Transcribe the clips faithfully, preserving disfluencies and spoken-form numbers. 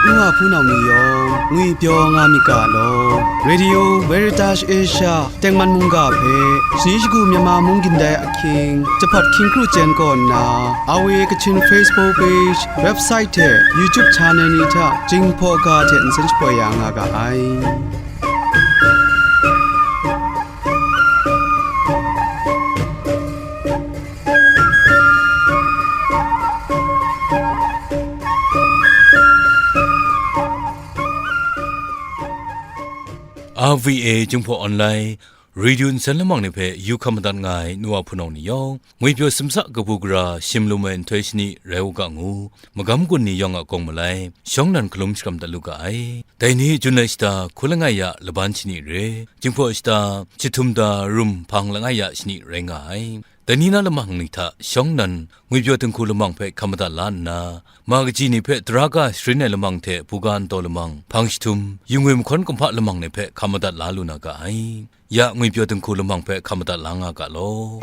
Nwa hpunau ni yawng ngwipyaw nga myit ga law. Radio Veritas Asia tengman mungga hpe shani shagu Myanmar mung gindai ahkying, jahpat hkying kru chyen kaw nna, R V A Kachin Facebook page, website hte YouTube channel ni hta Jinghpaw ga hte nsen shapoi ya nga ga ai. R V A Jinghpaw Online Radio nsen lamang ni hpe yu hkam madat nga ai nu wa hpunau ni yawng, ngwipyaw simsa kabu gara shim lum ai nhtoi shani rai u ga ngu, magam gun ni yawng a kawng malai, shawng nan hkalum sharam dat lu ga ai. Dai ni Jun lai shata hku langai ya laban shani re, Jinghpaw shata jahtum da rum hpang langai ya shani rai nga ai. Dai ni na lamang ni hta shawng nan ngwipyaw dinghku lamang hpe hkam madat la nna, ma kaji ni hpe tara ga sharin ai lamang hte buga ntaw lamang, hpang jahtum, yu ngwi mahkawn kumhpa lamang ni hpe hkam madat la lu na ga ai. Ya ngwipyaw dinghku lamang hpe hkam madat la nga ga law.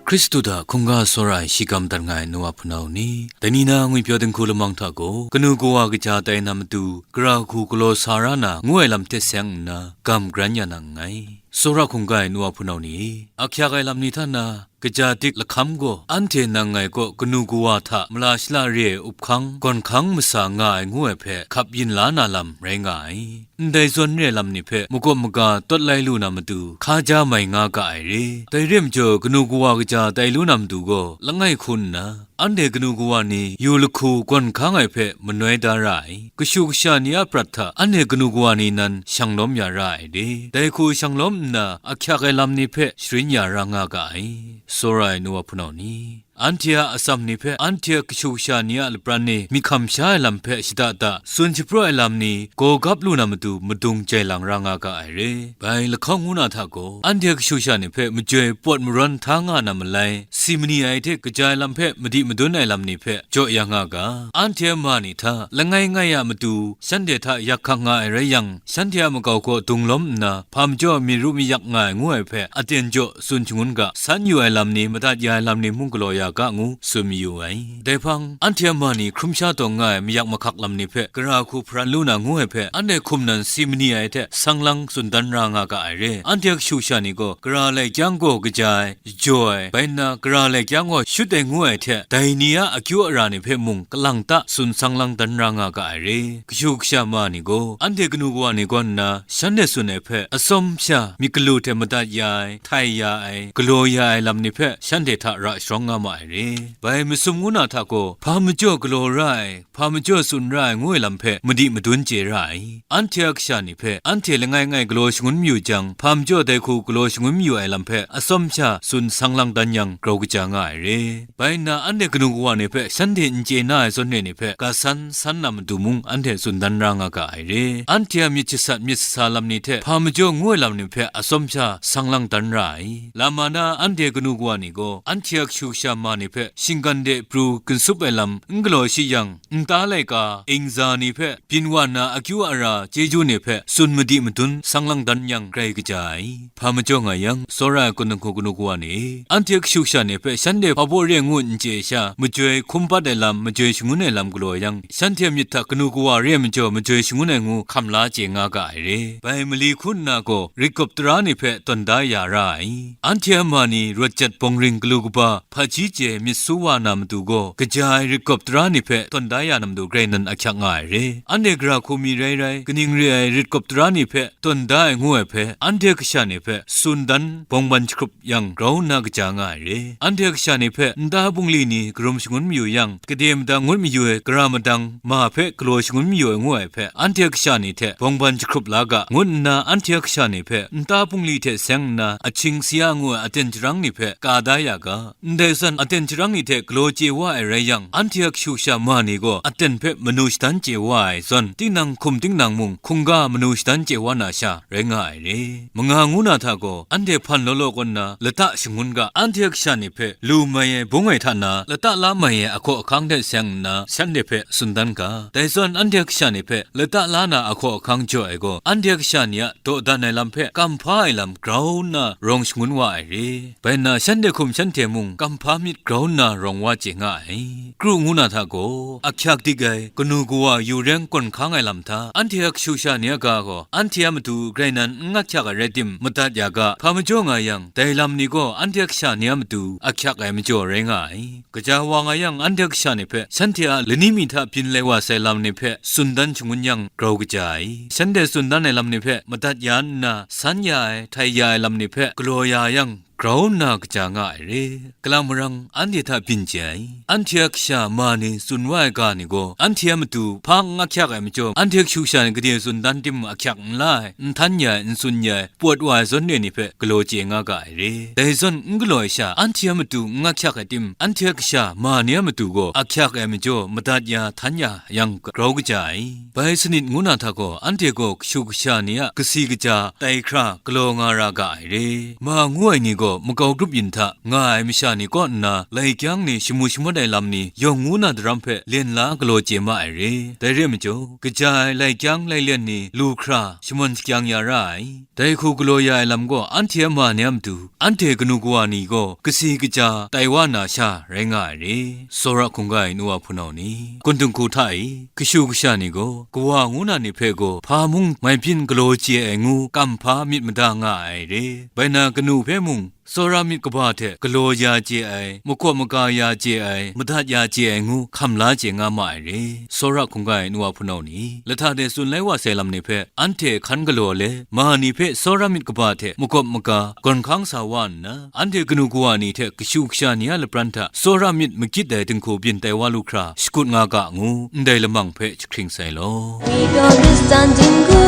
Hkristu hta hkungga tsawra ai shi ga madat nga ai nu wa hpunau ni, dai ni na ngwipyaw dinghku lamang hta gaw, kanu kawa kaja tai na matu, gara hku galaw sa ra na ngu ai lam hte seng nna, gam garan ya na nngai. Tsawra hkungga ai nu wa hpunau ni, ahkyak ai lam ni hta na, kaja dik lahkam gaw, anhte nang ngai kaw kanu kawa hta mala shala re ai up hkang, gawn hkang masa nga ai ngu ai hpe hkap yin la na lam rai nga ai. Ndai zawn re ai lam ni hpe makawp maga tawt lai lu na matu, hka ja mai nga ga ai re. Dai re ai majaw, kanu kawa kaja tai lu na matu gaw, langai hku nna, anhte kanu kawa ni yu lahku gawn hkang ai hpe manoi da ra ai. Kashu kasha ni a prat hta anhte kanu kawa ni nan shang lawm ya ra ai re. Dai hku shang lawm nna, ahkyak ai lam ni hpe sharin ya ra nga ga ai. Tsawra ai nu wa hpunau ni, anhte a atsam ni hpe anhte a kashu kasha ni a lapran e myit hkam sha ai lam hpe shada da, tsun shapraw ai lam ni gaw gap lu na matu madung jai lang ra nga ga ai re. Bai lahkawng ngu na hta gaw, anhte kashu kasha ni hpe majoi pawt marawn hta nga na malai, si mani ai hte kaja ai lam hpe madi madun ai lam ni hpe jaw ya nga ga, anhte a ma ni hta langai ngai a matu shanhte hta yak hkak nga ai rai yang, shanhte a makau kaw dung lawm nna, hpa majaw mi ru mi yak nga ai ngu ai hpe aten jaw tsun shangun ga, san yu ai lam ni, madat ya ai lam ni mung galaw ya ga ngu tsun mayu ai. Dai hpang, anhte a ma ni hkrum sha tawn nga ai mayak mahkak lam ni hpe gara hku hparan lu na ngu ai hpe, anhte hkum nan si mani ai hte sang lang tsun dan ra nga ga ai re. Anhte kashu kasha ni gaw, gara lai kyang gaw kaja ai, jaw ai, bai nna gara lai kyang gaw shut ai ngu ai hte, dai ni a akyu ara ni hpe mung kalang ta tsun sang lang dan ra nga ga ai re. Kashu kasha ma ni gaw, anhte kanu kawa ni gaw nna, shanhte tsun ai hpe atsawm sha myit galu hte madat ya ai, htai ya ai, galaw ya ai lam ni hpe shanhte hta ra sharawng nga ma ai re. Bai masum ngu na hta gaw, hpa majaw galaw ra ai, hpa majaw tsun ra ai ngu ai lam hpe madi madun chye ra ai. Anhte a kasha ni hpe anhte langai ngai galaw shangun mayu jang, hpa majaw dai hku galaw shangun mayu ai lam hpe atsawm sha tsun sang lang dan yang grau kaja nga ai re. Bai nna anhte kanu kawa ni hpe shanhte n chye na ai zawn re ni hpe ga san san na matu mung anhte tsun dan ra nga ga ai re. Anhte a myit jasat myit sasa lam ni hte hpa majaw ngu ai lam ni hpe atsawm sha sang lang dan ra ai. Lama na anhte kanu kawa ni gaw anhte a kashu kasha ma ni hpe shinggan de pru ginsup ai lam n galaw shi yang, nta laika, ingza ni hpe byin wa na akyu ara chyeju ni hpe tsun madi madun sang lang dan yang grai kaja ai. Hpa majaw nga yang, tsawra ai kunang hku kanu kawa ni, anhte kashu kasha ni hpe shanhte hpa baw re ngu n chye sha, majoi hkum pat ai lam, majoi shangun ai lam galaw yang, shanhte a myit hta kanu kawa re ai majaw majoi shangun ai ngu hkam la chye nga ga ai re. Bai mali hku nna gaw, rit gawp tara ni hpe tawn da ya ra ai. Anhte a ma ni rawt jat bawng ring galu kaba, hpaji chye myit su wa na matu gaw, kaja ai rit gawp tara ni hpe tawn da ya na matu grai nan ahkyak nga ai re. Anhte gara hku mi rai rai, kaning re ai rit gawp tara ni hpe tawn da ai ngu ai hpe, anhte kasha ni hpe tsun dan bawngban jahkrup yang grau nna kaja nga ai re. Anhte kasha ni hpe nta bungli ni karum shangun mayu yang, kade madang ngut mayu ai gara madang ma hpe galaw shangun mayu ai ngu ai hpe, anhte kasha ni hte bawngban jahkrup la ga, ngut nna anhte kasha ni hpe nta bungli hte seng nna ahkying sia ngu ai aten jarang ni hpe ka da ya ga, ndai san aten sharang ni hte galaw chye wa ai rai yang, anhte a kashu kasha ma ni gaw aten hpe manu shadan chye wa ai zawn, tinang hkum tinang mung hkungga manu shadan chye wa na sha rai nga ai re. Manga ngu na hta gaw, anhte hpan law law kaw nna lata shangun ga, anhte a kasha ni hpe lu mai ai bung ai hta na, lata la mai ai ahkaw ahkang hte seng nna, shanhte hpe tsun dan ga. Dai zawn anhte a kasha ni hpe lata la na ahkaw ahkang jaw ai gaw, anhte a kasha ni a dawdan ai lam hpe kamhpa ai lam grau nna rawng shangun wa ai re. Bai nna shanhte hkum shanhte mung kamhpa myit grau nna rawng wa chye nga ai. Kru ngu na hta gaw, ahkyak dik ai, kanu kawa yu reng gawn hkang ai lam hta, anhte a kashu kasha ni a ga gaw, anhte a matu grai nan n ahkyak ai rai tim, madat ya ga, hpa majaw nga yang, dai lam ni gaw anhte a kasha ni a matu ahkyak ai majaw rai nga ai. Kaja wa nga yang, anhte a kasha ni hpe, shanhte a lani mi hta byin lai wa sai lam ni hpe tsun dan shangun yang, grau kaja ai. Shanhte tsun dan ai lam ni hpe madat ya nna, san ya ai, htai ya ai lam ni hpe galaw ya yang, grau nna kaja nga ai re. Kalang marang anhte hta byin chye ai. Anhte a kasha ma ni tsun wa ai ga ni gaw, anhte a matu hpa n ahkyak ai majaw, anhte kashu kasha ni gade tsun dan tim ahkyak n la ai, n htan ya ai, n tsun ya ai, pawt wa ai zawn re ni hpe galaw chye nga ga ai re. Dai zawn n galaw ai sha, anhte a matu n ahkyak ai tim, anhte a kasha ma ni a matu gaw ahkyak ai majaw, madat ya, htan ya yang grau kaja ai. Bai sanit ngu na hta gaw, anhte gaw kashu kasha ni a kasi kaja tai hkra galaw nga ra ga ai re. Ma ngu ai ni gaw makau grup yin hta nga ai masha ni kaw nna, lai kyang ni shamu shamawt ai lam ni yawng ngu na daram hpe len la galaw chye ma ai re. Dai re ai majaw, kaja ai lai kyang lai len ni lu hkra shaman shakyang ya ra ai. Dai hku galaw ya ai lam gaw, anhte a ma ni a matu, anhte kanu kawa ni gaw kasi kaja tai wa na sha rai nga ai re. Tsawra hkungga ai nu wa hpunau ni, kun dinghku hta e, kashu kasha ni gaw, kawa ngu na ni hpe gaw hpa mung mai byin galaw chye ai ngu kamhpa myit mada nga ai re. Bai na kanu hpe mung, tsawra myit kaba hte galaw ya chye ai, makawp maga ya chye ai, madat ya chye ai ngu hkam la chye nga ma ai re. Tsawra hkungga ai nu wa hpunau ni, lahta de tsun lai wa sai lam ni hpe anhte hkan galaw le, ma ni hpe tsawra myit kaba hte makawp maga gawn hkang sa wa nna, anhte kanu kawa ni hte kashu kasha ni a lapran hta tsawra myit magit ai dinghku byin tai wa lu hkra shakut nga ga ngu, ndai lamang hpe jahkring sai law. Wi gaw Kristan dinghku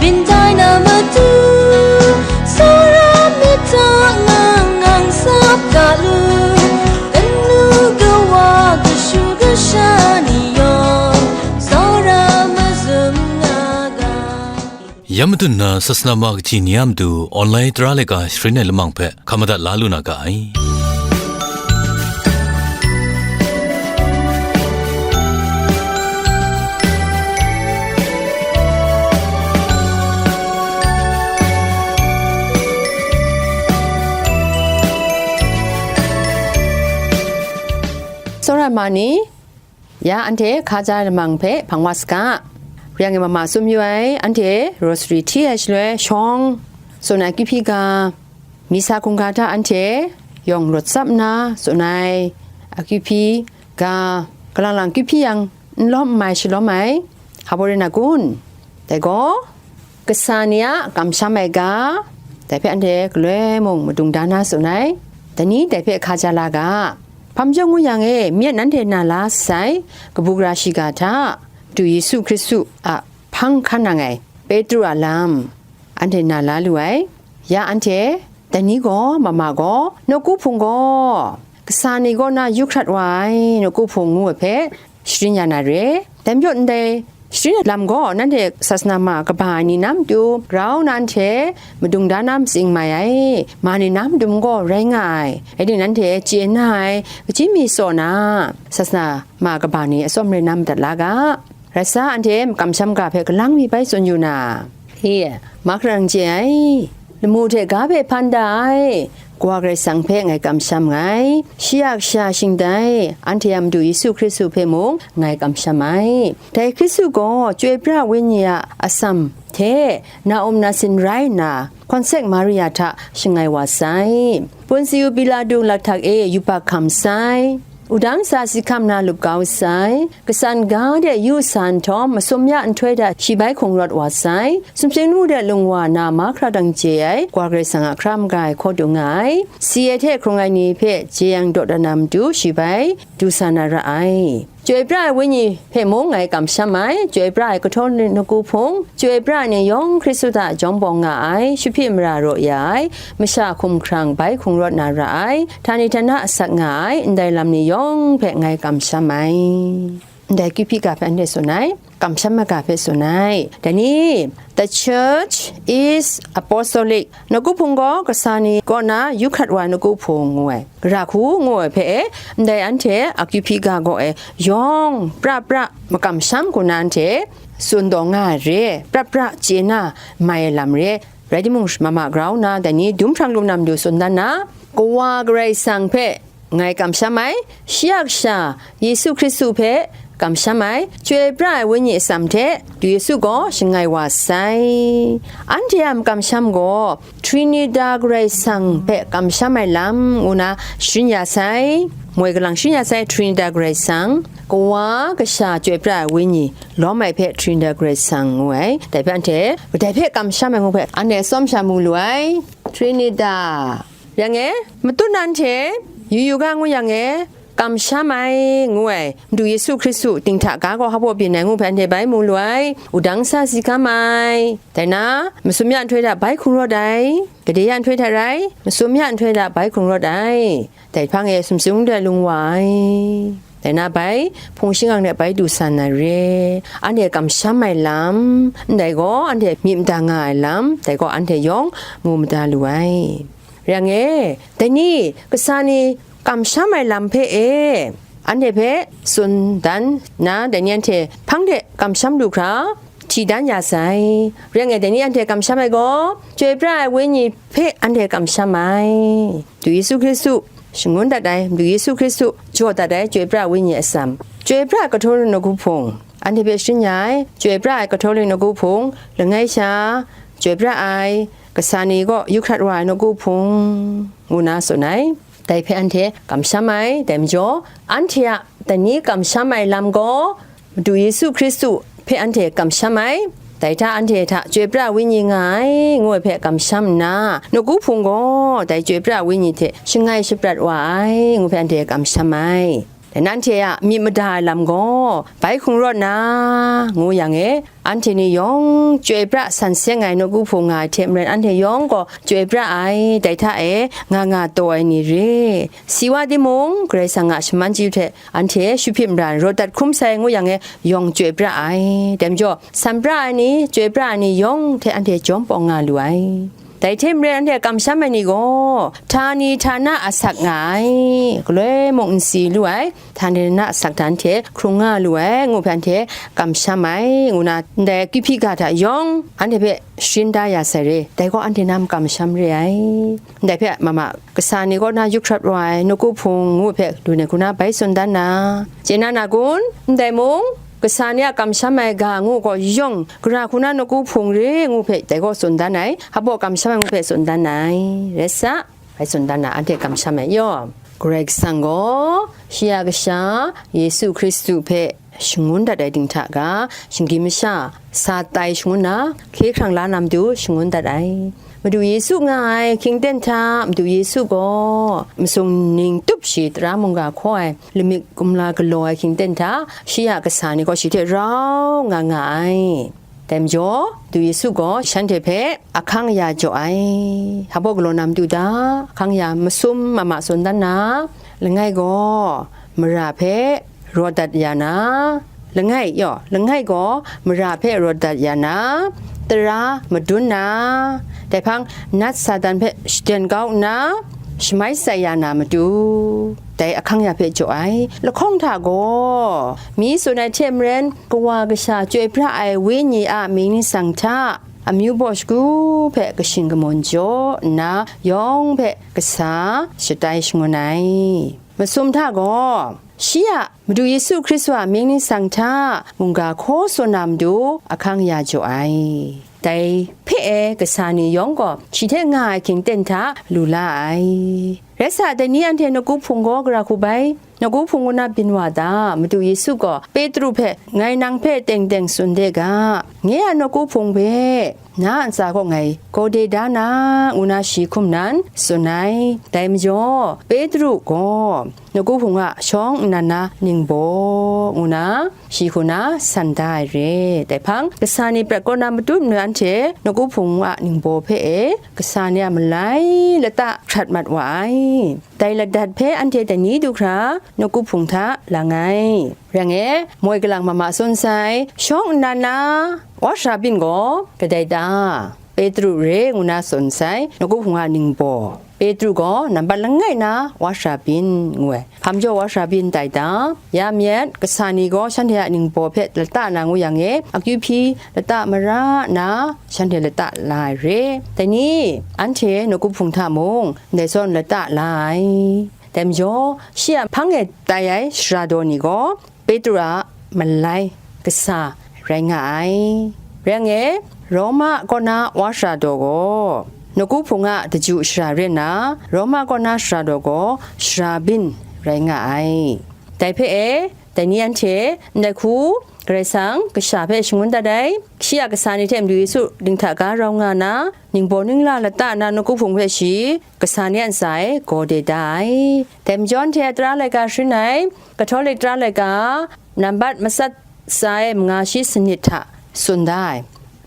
byin tai na matu, tsawra myit hta ngang ngang sap ga lu, kanu kawa kashu kasha ni yawng tsawra mazum nga ga. Ya madun na sasana ma kahti ni a matu online tara laika sharin ai lamang hpe hkam madat la lu na ga ai. Tsawra ma ni, ya anhte hkaja lamang hpe hpang wa saga. Yang e mama tsun mayu ai, anhte rosary hti ai shaloi shawng, tsun ai kyu hpyi ga, misa hkungga hta anhte yawng rawt tsap nna tsun ai akyu hpyi ga, kalang lang kyu hpyi yang, n lawm n mai shalawm ai, hpa baw rai na kun? Dai gaw, kasa ni a kamsham ai ga, dai hpe anhte galoi mung madung da na tsun ai, dai ni dai hpe hkaja la ga. Hpa majaw ngu yang e, myit nanhte na la sai, kabu gara shiga hta, Madu Yesu Hkristu a hpang hkan nang ai, Petru a lam, anhte na la lu ai. Ya anhte, dai ni gaw, mama gaw, nawku hpung gaw, kasa ni kaw na yu hkrat wa ai, nawku hpung ngu ai hpe, sharin ya na re. Dai majaw ndai sharin ai lam gaw nanhte sasana ma kaba ai ni na matu grau na nhtoi madung da na matsing mai ai, ma ni na matu gaw rai nga ai. Rai timung, nanhte chye na ai, kaji mi tsaw na, sasana ma kaba ni atsawm rai na madat la ga. Rai sa, anhte kamsham ga hpe kalang mi bai tsun yu na, hi, Mahkra dang chye ai, lamu hte ga hpe hpan da ai, Kawa Karai Kasang hpe ngai kamsham nngai. Shi a kasha shingtai, anhte a Madu Yesu Hkristu hpe mung ngai kamsham ai. Dai Hkristu gaw Chyoi pra Wenyi a atsam hte na-um nasin rai nna, Hkawnsek Maria hta shangai wa sai. Ponsiu Pilatu lathak e yubak hkam sai. Wudang sa si hkam na lup kau sai. Kasan ga de yu sa nhtawm, masum ya nhtoi hta shi bai hkungrawt wa sai. Sumsing lamu de lung wa na mahkra dang chye ai, Kawa Karai Kasang a hkra maga ai hkaw dung nga ai. Si ai hte hkrung ai ni hpe jeyang dawdan na matu shi bai du sa na ra ai. Chyoi pra ai Wenyi hpe mung ngai kamsham ai, chyoi pra ai Katolik nawku hpung, chyoi pra ai ni yawng Hkristu hta jawm bawng nga ai, shahpyi mara raw ya ai, masha hkum hkrang bai hkrung rawt na ra ai, htani htana asak nga ai, ndai lam ni yawng hpe ngai kamsham ai. Ndai Kipika hpe anhte tsun ai, kamsham ai ga hpe tsun ai. Dai ni, The church is apostolic. Nawku hpung gaw kasa ni kaw na yu hkrat wa ai nawku hpung ngu ai. Gara hku ngu ai hpe e, ndai anhte a Kipika gaw e, yawng pra pra makamsham hku na anhte tsun taw nga ai re, pra pra chye na mai ai lam re. Rai timung, mama grau nna, dai ni dum hprang lum na matu tsun dan na, Kawa Karai Kasang hpe ngai kamsham ai, shi a Kasha Yesu Hkristu hpe kamsham ai, chyoi pra ai Wenyi atsam hte du Yesu gaw shangai wa sai. Anhte a makamsham gaw Trinita Karai Kasang hpe kamsham ai lam ngu na sharin ya sai, moi kalang sharin ya sai, Trinita Karai Kasang, Kawa, Kasha, chyoi pra ai Wenyi, lawm ai hpe Trinita Karai Kasang ngu ai, dai hpe anhte kadai hpe kamsham ai ngu hpe anhte tsawm sha mu lu ai. Trinita. Yang e, matut na anhte yu yu ga ngu yang e, kamsham ai ngu ai, Madu Yesu Hkristu dinghta ga gaw hpa byin ai ngu hpe anhte bai mu lu ai, wudang sa si hkam ai. Dai na, masum ya nhtoi hta bai hkrung rawt ai, gade ya nhtoi hta rai, masum ya nhtoi hta bai hkrung rawt ai. Dai hpang e sumsing dai lung wa ai. Dai na bai, hpung shingang de bai du san na re, anhte kamsham ai lam, ndai gaw anhte myit mada nga ai lam, dai gaw anhte yawng mu mada lu ai. Rai yang e, dai ni, kasa ni kamsham ai lam hpe e, anhte hpe tsun dan na, dai ni anhte hpang de kamsham lu hkra, hti dan ya sai. Rai yang e, dai ni anhte kamsham ai gaw, chyoi pra ai Wenyi hpe anhte kamsham ai. Madu Yesu Hkristu shangun dat ai, Madu Yesu Hkristu jaw dat ai, chyoi pra ai Wenyi atsam. Chyoi pra ai Katolik nawku hpung, anhte hpe sharin ya ai, chyoi pra ai Katolik nawku hpung, langai sha, chyoi pra ai, kasa ni gaw yu hkrat wa ai nawku hpung, ngu na tsun ai. Dai hpe anhte kamsham ai, dai majaw, anhte a dai ni kamsham ai lam gaw, Madu Yesu Hkristu hpe anhte kamsham ai, dai hta anhte hta chyoi pra ai Wenyi nga ai, ngu ai hpe kamsham nna, nawku hpung gaw dai chyoi pra ai Wenyi hte shangai shaprat wa ai, ngu hpe anhte kamsham ai. Dai nanhte a myit mada ai lam gaw, bai hkrung rawt na, ngu yang e, anhte ni yawng chyoi pra san seng ai nawku hpung nga ai hte maren, anhte yawng gaw chyoi pra ai, dai hta e nga nga taw ai ni re. Si wa timung, Karai Kasang a shaman chyu hte anhte shahpyi mara rawt dat hkrum sai ngu yang e, yawng chyoi pra ai. Dai majaw, san pra ai ni, chyoi pra ai ni yawng hte anhte jawm pawng nga lu ai. Dai hte maren anhte kamsham ai ni gaw, htani htana asak nga ai, galoi mung n si lu ai, htani htana asak hta anhte hkrung nga lu ai, ngu hpe anhte kamsham ai, ngu na ndai Kipika hta yawng anhte hpe sharin da ya sai re, dai gaw anhte na makamsham re ai. Ndai hpe mama kasa ni kaw na yu hkrat wa ai nawku hpung ngu hpe lu ai hku na bai tsun dan na, chye na na kun? Ndai mung, kasa ni a kamsham ai ga ngu gaw yawng, gara hku na nawku hpung re ngu hpe dai gaw tsun dan ai, hpa kamsham ai ngu hpe tsun dan ai, rai sa, bai tsun dan na, anhte kamsham ai yaw. Karai Kasang gaw shi a Kasha Yesu Hkristu hpe shangun dat ai dinghta ga, shinggyim masha sa tai shangun na, hkye hkrang la na matu shangun dat ai. Madu Yesu nga ai hkying ten hta Madu Yesu gaw masum ning tup shi tara mungga hkaw ai lamik kumla galaw ai hkying ten hta, shi a kasa ni gaw shi hte rau nga nga ai. Dai majaw, Madu Yesu gaw shanhte hpe ahkang ya jaw ai. Hpa galaw na matu da, ahkang ya masum mama tsun dan na, langai gaw mara hpe rawt dat ya na, langai yaw, langai gaw mara hpe rawt dat ya na, tara madun na, dai hpang nat Satan hpe shaden kau nna, shamai shatsai ya na matu, dai ahkang ya hpe jaw ai. Lahkawng hta gaw, mi tsun ai hte maren, Kawa Kasha chyoi pra ai Wenyi a mying ningsang hta, amyu baw shagu hpe kashing kamawn jaw nna, yawng hpe kasa shatai shangun ai. Masum hta gaw, shi a Madu Yesu Hkristu a mying ningsang hta mungga hkaw tsun na matu ahkang ya jaw ai. Dai hpe e kasa ni yawng gaw shi hte nga ai hkying ten hta lu la ai. Rai sa, dai ni anhte nawku hpung gaw gara hku bai, nawku hpung ngu na byin wa ta? Madu Yesu gaw Petru hpe, "Ngai nang hpe teng teng tsun de ga, nye a nawku hpung hpe na a ntsa kaw ngai gawde da na, ngu na shi hkum nan tsun ai. Dai majaw, Petru gaw nawku hpung a shawng nnan na ningbaw, ngu na shi hku na san da ai re. Dai hpang, kasa ni prat kaw na matut nnu anhte nawku hpung a ningbaw hpe e kasa ni a malai lata hkrat mat wa ai. Dai ladat hpe anhte dai ni du hkra nawku hpung hta lang ai. Rai ngai, moi kalang mama tsun sai, shawng nnan na wa sara byin gaw kadai ta? Petru re ngu na tsun sai, nawku hpung a ningbaw. Petru gaw nambat langai na wa sara byin ngu ai. Hpa majaw wa sara byin tai ta? Ya myit, kasa ni gaw shanhte a ningbaw hpe lata na ngu yang e, akyu hpyi lata mara na shanhte lata la ai re. Dai ni, anhte nawku hpung hta mung ndai zawn lata la ai. Dai majaw, shi a hpang e tai ai sara daw ni gaw, Petru a malai kasa rai nga ai. Rai ngai, Roma kaw na wa sara daw gaw, nawku hpung a daju sara rai nna, Roma kaw na sara daw gaw sara byin rai nga ai. Dai hpe e, dai ni anhte ndai hku Karai Kasang kasha hpe shangun dat ai, shi a kasa ni hte Madu Yesu dinghta ga rau nga na, ningbaw ningla lata na nawku hpung hpe shi kasa ni a ntsa e gawde da ai. Dai majaw, anhte a tara laika sharin ai, Katolik tara laika nambat matsat tsa e manga shi sanit hta tsun da ai.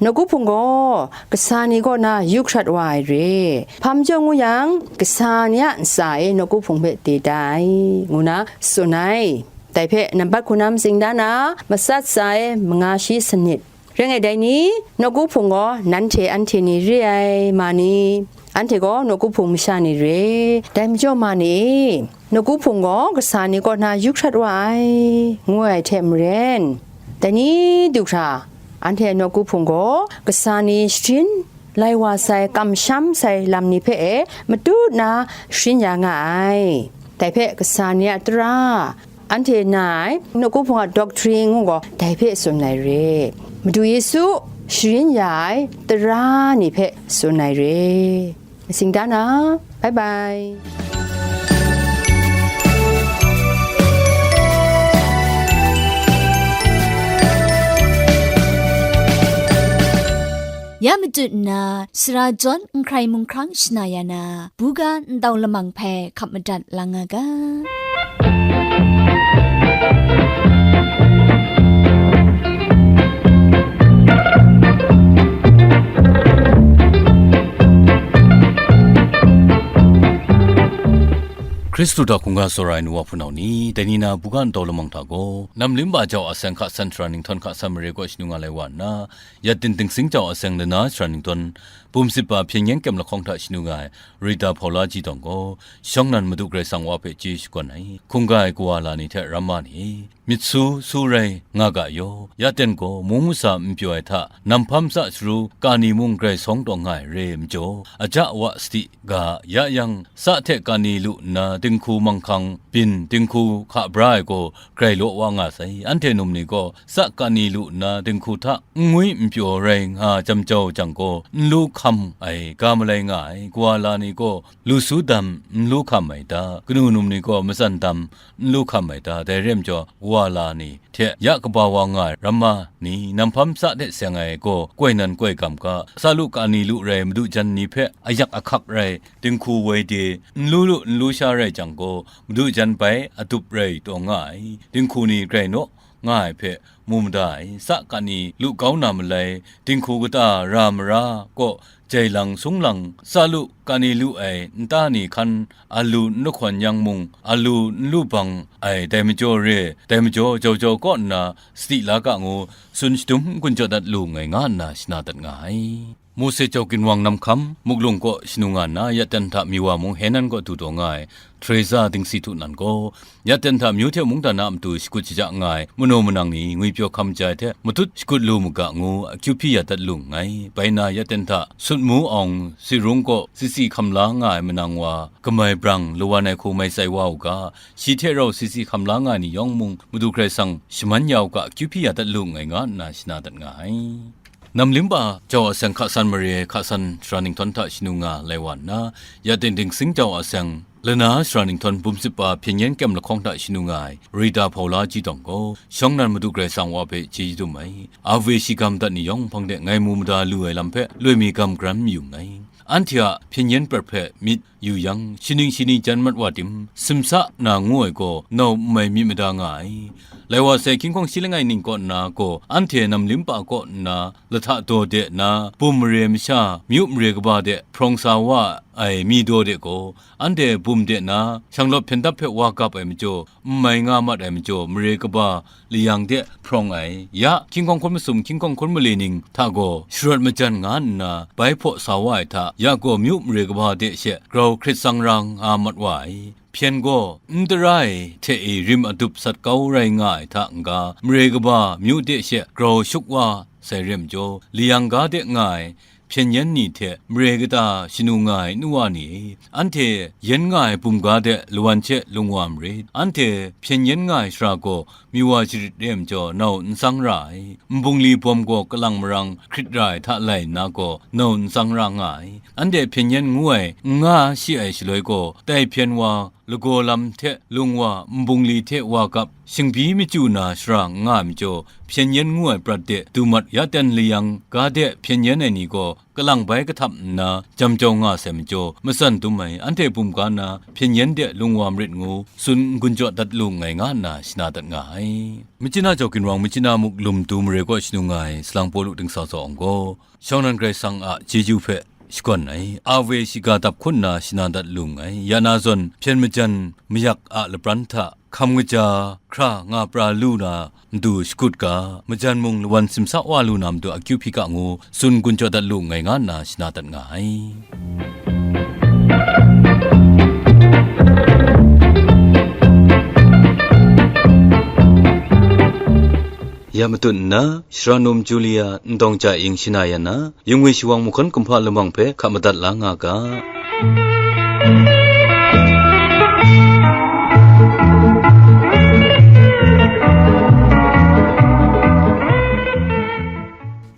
Nawku hpung gaw kasa ni kaw na yu hkrat wa ai re. Hpa majaw ngu yang, kasa ni a ntsa e nawku hpung hpe de da ai, ngu na tsun ai. Dai hpe nambat hku na matsing da na, matsat tsa e manga shi sanit. Rai ngai, dai ni, nawku hpung gaw nanhte anhte ni re ai, ma ni? Anhte gaw nawku hpung masha ni re. Dai majaw, ma ni, nawku hpung gaw kasa ni kaw na yu hkrat wa ai, ngu ai hte maren, dai ni du hkra, anhte nawku hpung gaw kasa ni sharin lai wa sai, kamsham sai lam ni hpe e matut na sharin ya nga ai. Dai hpe kasa ni a tara, anhte na ai nawku hpung a doctrine ngu gaw dai hpe tsun ai re. Madu Yesu sharin ya ai tara ni hpe tsun ai re. Matsing da na, bye bye. Ya matut nna, sara jawn n hkrai mung hkrang shana ya na, buga ntau lamang hpe hkap madat lang nga ga. Hkristu hta hkungga tsawra ai nu wa hpunau ni, dai ni na buga ntau lamang hta gaw, Namlim ba jau a seng hka san shara ninghtawng hka san mare kaw shanu nga lai wa nna, Yatin Dingsing jau a seng lana shara ninghtawng, bum sit ba hpyen yen kyem lahkawng hta shanu nga ai Rita Hpaula Ji Dawng gaw, shawng nnan Madu Karai Kasang wa hpe chye shakawn ai, hkungga ai kawa la ni hte ramma ni, myit su su rai nga ga yaw, ya ten gaw mung masa n pyaw ai hta, nam hpam sa sharu kani mung grai sawng taw nga ai re ai majaw, aja wa sadi ga, ya yang sa hte kani lu nna dinghku manghkang byin dinghku hka bra ai gaw grai law wa nga sai. Anhte num ni gaw sa kani lu nna dinghku hta n ngwi n pyaw rai nga jam jau jang gaw, n lu hkam ai ga malai nga ai. Kawa la ni gaw lu su dam n lu hkam ai ta? Kanu num ni gaw matsan dam n lu hkam ai ta? Dai re ai majaw, kawa la ni hte ya kaba wa nga ai ramma ni, nam hpam sa hte seng ai gaw koi nan koi gam ga, sa lu kani lu rai madu jan ni hpe ayak ahkak rai, dinghku woi de, n lu lu n lu sha rai jang gaw, madu jan bai adup rai taw nga ai, dinghku ni grai naw nga ai hpe mu mada ai, sa kani lu kau na malai, dinghku kata ra mara kaw jai lang sung lang, sa lu kani lu ai nta ni hkan alu n lahkawn yang mung, alu n lu bang ai, dai majaw re, dai majaw jau jau kaw nna sadi la ga ngu, tsun shadum n-gun jaw dat lu nngai nga nna shana dat nga ai. Mose jau ginwang nam hkam, muklung kaw shanu nga nna, ya ten hta mi wa mung Henan kaw du taw nga ai, Teresa Dingsi Htu nan gaw, ya ten hta myu hte mungdan a matu shakut shaja nga ai, manaw manang ni ngwipyaw hkam jai hte matut shakut lu mu ga ngu, akyu hpyi ya dat lu nngai. Bai na, ya ten hta Sutmu Awng Sirung kaw sisi hkam la nga ai manang wa, kamai brang lawan ai hku mai tsai wa u ga, shi hte rau sisi hkam la nga ai ni yawng mung, Madu Karai Kasang shaman ya u ga, akyu hpyi ya dat lu nngai nga nna shana dat nga ai. Namlim pa jau a seng hka san mare, hka san sara ninghtawn hta shanu nga lai wa nna, ya ting ting sing jau a seng lana sara ninghtawn bum sip pa hpyen yen kyem lahkawng hta shanu nga ai Rita Hpaula Ji Tawng gaw, shawng nan Madu Karai Kasang wa hpe chyeju dum ai. Ave shi ga madat ni yawng hpang de ngai mu mada lu ai lam hpe loi mi gam garan mayu nngai. Anhte a hpyen yen prat hpe myit yu yang, shining shani jan mat wa tim, simsa na ngu ai gaw nau n mai myit mada nga ai. Lai wa sai, hkying hkawng shi langai ning kaw nna gaw, anhte Namlim pa kaw nna lahta daw de nna, bum mare masha, myu mare kaba de hprawng sa wa ai mi daw de gaw, anhte bum de na, shanglawt hpyen dap hpe wa gap ai majaw, n mai nga mat ai majaw, mare kaba layang de hprawng ai, ya, hkying hkawng hkun masum, hkying hkawng hkun mali ning hta gaw sharawt majan nga nna, bai hpaw sa wa ai hta, ya gaw myu mare kaba de she grau hkrit tsang ra nga mat wa ai. Hpyen gaw n tara ai hte e rim adup sat kau rai nga ai hta n-ga, mare kaba myu de she grau shuk wa sai re majaw, layang ga de nga ai hpyen yen ni hte mare kata shanu nga ai nu wa ni e, anhte yen nga ai bum ga de lawan hte lung wa marit. Anhte hpyen yen nga ai shara gaw, mi wa sharit re ai majaw, nau n tsang ra ai. Nbungli bawm gaw kalang marang hkrit ra ai hta lai nna gaw, nau n tsang ra nga ai. Anhte hpyen yen ngu ai n nga shi ai shaloi gaw, tai hpyen wa, lagaw lam hte lung wa, nbungli hte wa gap, shingbyi machyu na shara n nga ai majaw, hpyen yen ngu ai prat de du mat ya ten layang ga de hpyen yen ai ni gaw, kalang bai kahtap nna jam jau nga sai majaw, matsan dum ai, anhte bum ga na hpyen yen de lung wa marit ngu, tsun n-gun jaw dat lu nngai nga nna shana dat nga ai. Machyin a jau ginwang, machyin a muk lum du mare kaw shanu nga ai salang Pawlu dingsa zaw awng gaw, shawng nan Karai Kasang a chyeju hpe shakawn ai, Ave shi ga dap hkun nna shana dat lu nngai. Ya na zawn, hpyen majan mayak a lapran hta hkam kaja hkra nga pra lu na matu shakut ga, majan mung lawan simsa wa lu na matu akyu hpyi ga ngu, tsun n-gun jaw dat lu nngai nga nna shana dat nga ai. Ya matut nna, Shara num Julia Ndawng Ja Ing shana ya na, yungwi shawang mahkawn kumhpa lamang hpe hka madat la nga ga.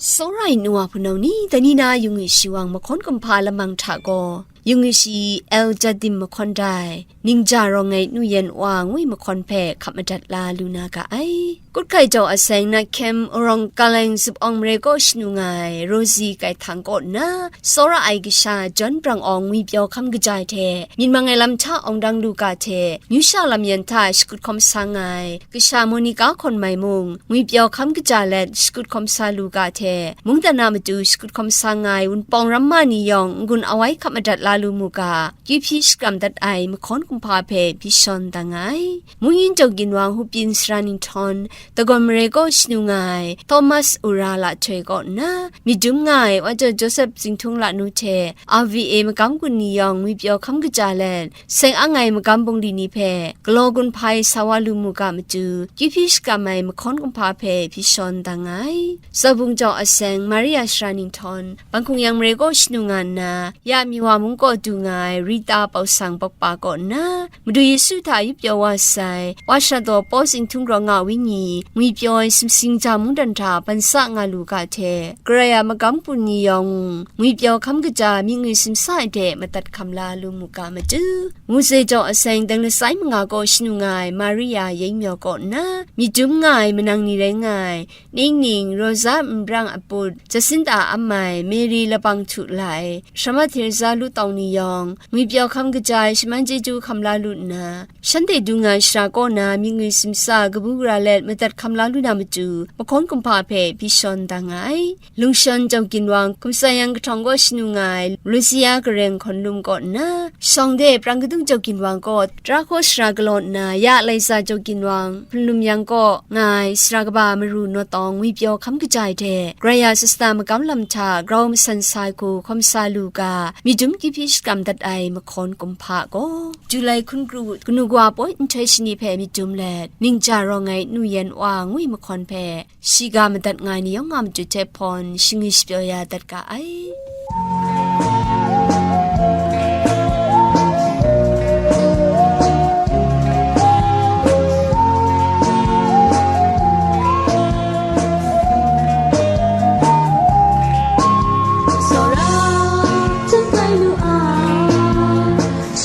Tsawra ai nu wa hpunau ni, dai ni na yungwi shawang mahkawn kumhpa lamang hta gaw, yungwi shi El Jadim mahkawn dai, Ningja Rawng Ai Nu Yen Wa ngwi mahkawn hpe hka madat la lu na ga ai. Kut hkai jau a seng, Nat Hkem Arawng Kaleng Zup Awng Mare kaw shanu nga ai Rosie Kai Htang kaw nna, tsawra ai kasha John Brang Awng ngwipyaw hkam kaja ai hte, myit mang ai lam hta awng dang lu ga hte, myu sha lam yan hta shakut hkawm sa nga ai kasha Monica Hkawn Mai mung, ngwipyaw hkam kaja let shakut hkawm sa lu ga hte, mungdan a matu shakut hkawm sa nga ai Wunpawng ramma ni yawng n-gun awai hkap madat la lu mu ga, kyu hpyi shakram dat ai mahkawn kumhpa hpe byi shawn da nga ai. Mungyin Jau Ginwang Hupyin Sara Ninghtawng, Dagawn Mare kaw shanu nga ai Thomas Ura Lahtoi kaw nna, myit dum nga ai Wa Jau Joseph Zingthung Lanu hte R V A magam gun ni yawng ngwipyaw hkam kaja let, seng ang ai magam bungli ni hpe galaw gun hpai sa wa lu mu ga matu, kyu hpyi shakram ai mahkawn kumhpa hpe byi shawn da nga ai. Zaubung jau a seng Maria Sara Ninghtawng, Bangkung Yang Mare kaw shanu nga nna, ya Miwa mung kaw du nga ai Rita Pausang Pawkpa kaw nna, Madu Yesu hta yup pyaw wa sai, Wa Shadaw Paw Zingthung Raw Nga Wenyi, ngwipyaw ai sumsing ja mungdan hta ban sa nga lu ga hte, Karai a magam bungli ni yawng, ngwipyaw hkam kaja myit ngwi simsa ai de madat hkam la lu mu ga matu, Mose jau a seng dang lasai manga kaw shanu nga ai Maria Yeng Myaw kaw nna, myit dum nga ai manang ni rai nga ai, Ningning, Rosa Nbrang Aput, Jacinta Amai, Mary Labang Htu Lai, Shrama Teresa Lu Tawng ni yawng, ngwipyaw hkam kaja ai shaman chyeju hkam la lu nna, shanhte du nga ai shara kaw na myit ngwi simsa kabu gara let madat hkam la lu na matu, mahkawn kumhpa hpe byi shawn da nga ai. Lungshawn Jau Ginwang, Kumsa Yang Kahtawng kaw shanu nga ai Lucia Gareng Hkawn Lum kaw nna, shawng de Prang Kadung Jau Ginwang kaw, Tara hkaw sara galaw nna, ya Laisa Jau Ginwang, Hpunlum Yang kaw nga ai sara kaba Maru Naw Tawng ngwipyaw hkam kaja ai hte, Karai a sasana magam lam hta grau masan sa ai hku hkawm sa lu ga, myit dum kyu hpyi shakram dat ai mahkawn kumhpa gaw, Julai hkun kru kanu kawa poi nhtoi shani hpe myit dum let, Ningja Rawng Ai Nu Yen Wa ngwi mahkawn hpe, shiga madat nga ai ni yawng a matu hte hpawn shingwi shapyaw ya dat ga ai.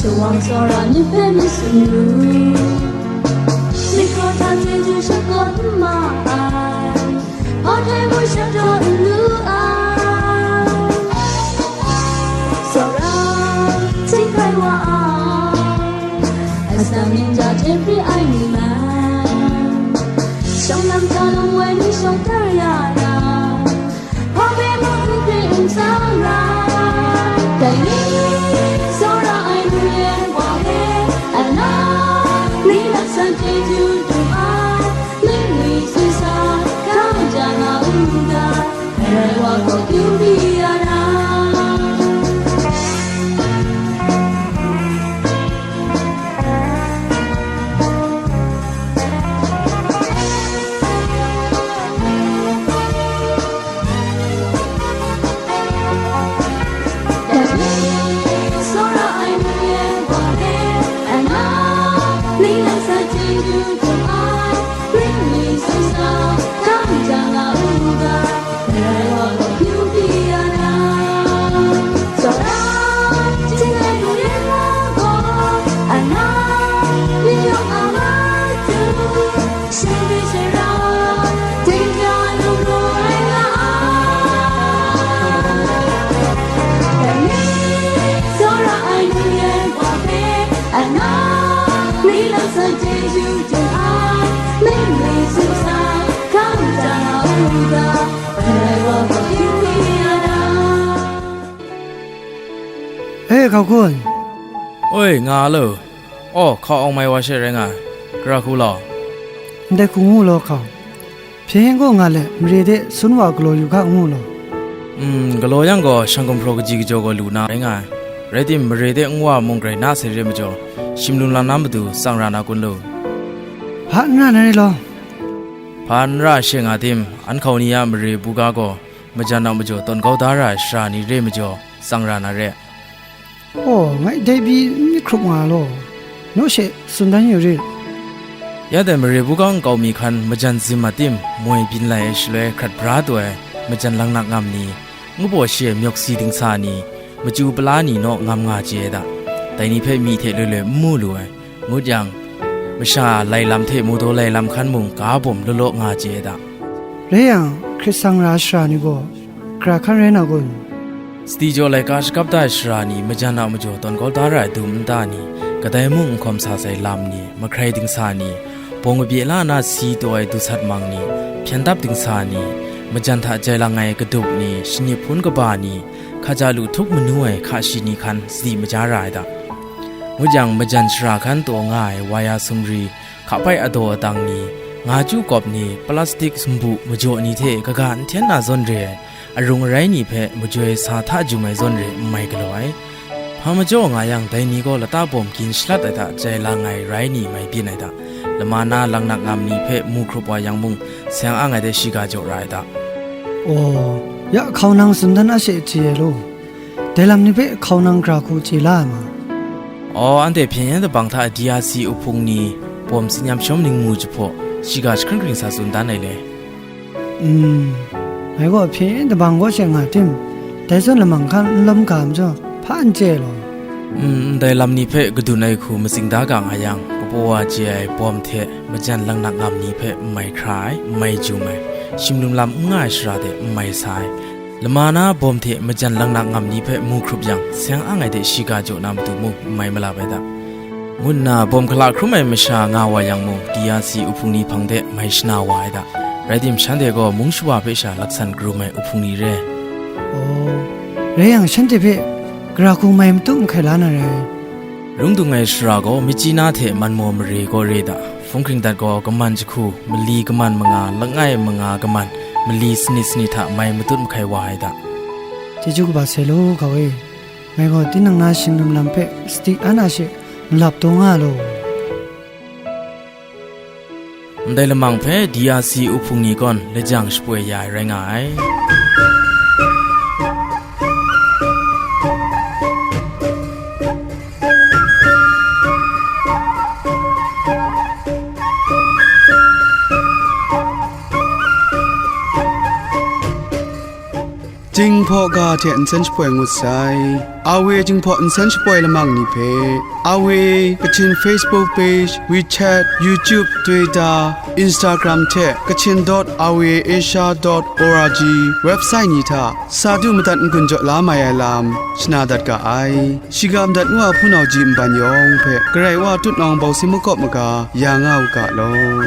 Wang tsawra ni hpe mi tsun ru, mihkraw hta chyeju shakawn n ma ai, hpa hte mung shang jaw n lu ai. Tsawra, htingrai wa ai, asak ning ja hte hpri ai ni man, shawng lam hta lawm wai ni shawng tar ya na, hpa hpe mung n hpri n tsang ra. Dai ni, tsawra ai nu yan wa hpe, ana, ni laksan chyeju dum ai, ningli tsun sa, hkam ja nga u ga, Karai wa gaw kyu pyi ya na. Shingbyi sara, tingya num rai nga ai. Dai ni, tsawra ai nu yan wa hpe, ana, ni lang san chyeju dum ai, ningli tsun sa, hkam ja nga u ga, Karai wa gaw kyu pyi ya na. E, hkau kun. Oi, nga lo. Aw, hkau awng mai wa she rai nga ai. Gara hku law. Ndai hku ngu law hkau. Hpyen gaw nga let, mare de sun wa galaw yu ga ngu law. Mm, galaw yang gaw, shang gumhpraw kaji kajaw gaw lu na rai nga ai. Rai tim, mare de nwa mung grai na sai re majaw, shim lum lang na matu tsang ra na kun lu. Hpa n ra na rai law. Hpa n ra she nga tim, an hkau ni a mare buga gaw, majan a majaw tawn kau da ra ai sara ni re majaw, tsang ra na re. Aw, ngai dai pyi n myit hkrup nga law, naw she tsun dan yu rit. Ya dai mare buga nkau mi hkan majan zim a tim moi byin lai ai shaloi hkrat bra taw ai majan langnak ngam ni, ngu baw shi ai myawk si dingsa ni, machyu pala ni naw ngam nga chye ai da. Dai ni hpe myi hte loi loi n mu lu ai. Ngut yang, masha lai lam hte mawdaw lai lam hkan mung ga bawm law law nga chye ai da. Rai yang, hkrit sang ra sara ni gaw, gara hkan rai na kun? Sadi jaw laika shakap da ai sara ni, majan a majaw tawn kau da ra ai dum nta ni, kadai mung n hkawm sa sai lam ni, mahkrai dingsa ni, bawng kabye la na si taw ai dusat mang ni, hpyen dap dingsa ni, majan hta jai lang ai kadup ni, shanip hpun kaba ni, hkaja lu htup manu ai hka shi ni hkan sadi maja ra ai da. Ngut yang, majan shara hkan taw nga ai waya sumri, hkapai adaw adang ni, nga chyu kawp ni, plastik sumbu majaw ni hte kaga n hten na zawn re ai, arung arai ni hpe majoi sa hta jum ai zawn re n mai galaw ai. Hpa majaw nga yang, dai ni gaw lata bawm gin shalat ai hta jai lang ai rai ni mai byin ai da. Lama na langnak ngam ni hpe mu hkrup wa yang mung, seng ang ai de shiga jaw ra ai da. Aw, ya hkau nang tsun dan a she chye ai law. Dai lam ni hpe hkau nang gara hku chye la ai ma? Aw, anhte hpyen yen dabang hta D R C uhpung ni, bawm tsin yam shawm ningmu jahpaw, shiga jahkring hkring sa tsun dan ai le. Mm, ngai gaw hpyen yen dabang kaw she nga tim, dai zawn lamang hkan n lawm ga majaw, hpa n chye law. Mm, ndai lam ni hpe kadun ai hku matsing da ga nga yang, kapaw wa chye ai bawm hte majan langnak ngam ni hpe n mai hkra ai, n mai jum ai, shim lum lam n nga ai shara de n mai sa ai, lama na bawm hte majan langnak ngam ni hpe mu hkrup yang, seng ang ai de shiga jaw na matu mung n mai malap ai da, ngu nna bawm hkala hkrum ai masha nga wa yang mung, D R C uhpung ni hpang de mai shana wa ai da. Rai tim, shanhte gaw mung shawa hpe sha laksan karum ai uhpung ni re. Aw, rai yang, shanhte hpe gara hku mai matu n hkai la na rai. Rung dung ai shara gaw, myitkyina hte manmaw mare gaw re da, hpung hkring dat gaw, kaman jahku, mali kaman manga, langai manga kaman, mali sanit sanit hta mai matut mahkai wa ai da. Chyeju kaba sai law, hkau e. Ngai gaw tinang na shing lum lam hpe sadi an a she malap taw nga law. Ndai lamang hpe D R C uhpung ni gawn lajang shapoi ya ai rai nga ai. Dinghpaw ga hte nsen shapoi ngut sai. Awe Dinghpaw nsen shapoi lamang ni hpe, Awe Kachin Facebook page, WeChat, YouTube, Twitter, Instagram hte Kachin dot awe asia dot org website ni hta sa du madat n-gun jaw la mai ai lam shana dat ga ai. Shiga madat nu a hpunau ji nban yawng hpe Karai Wa tutnawng bawsi makawp maga ya nga u ga law.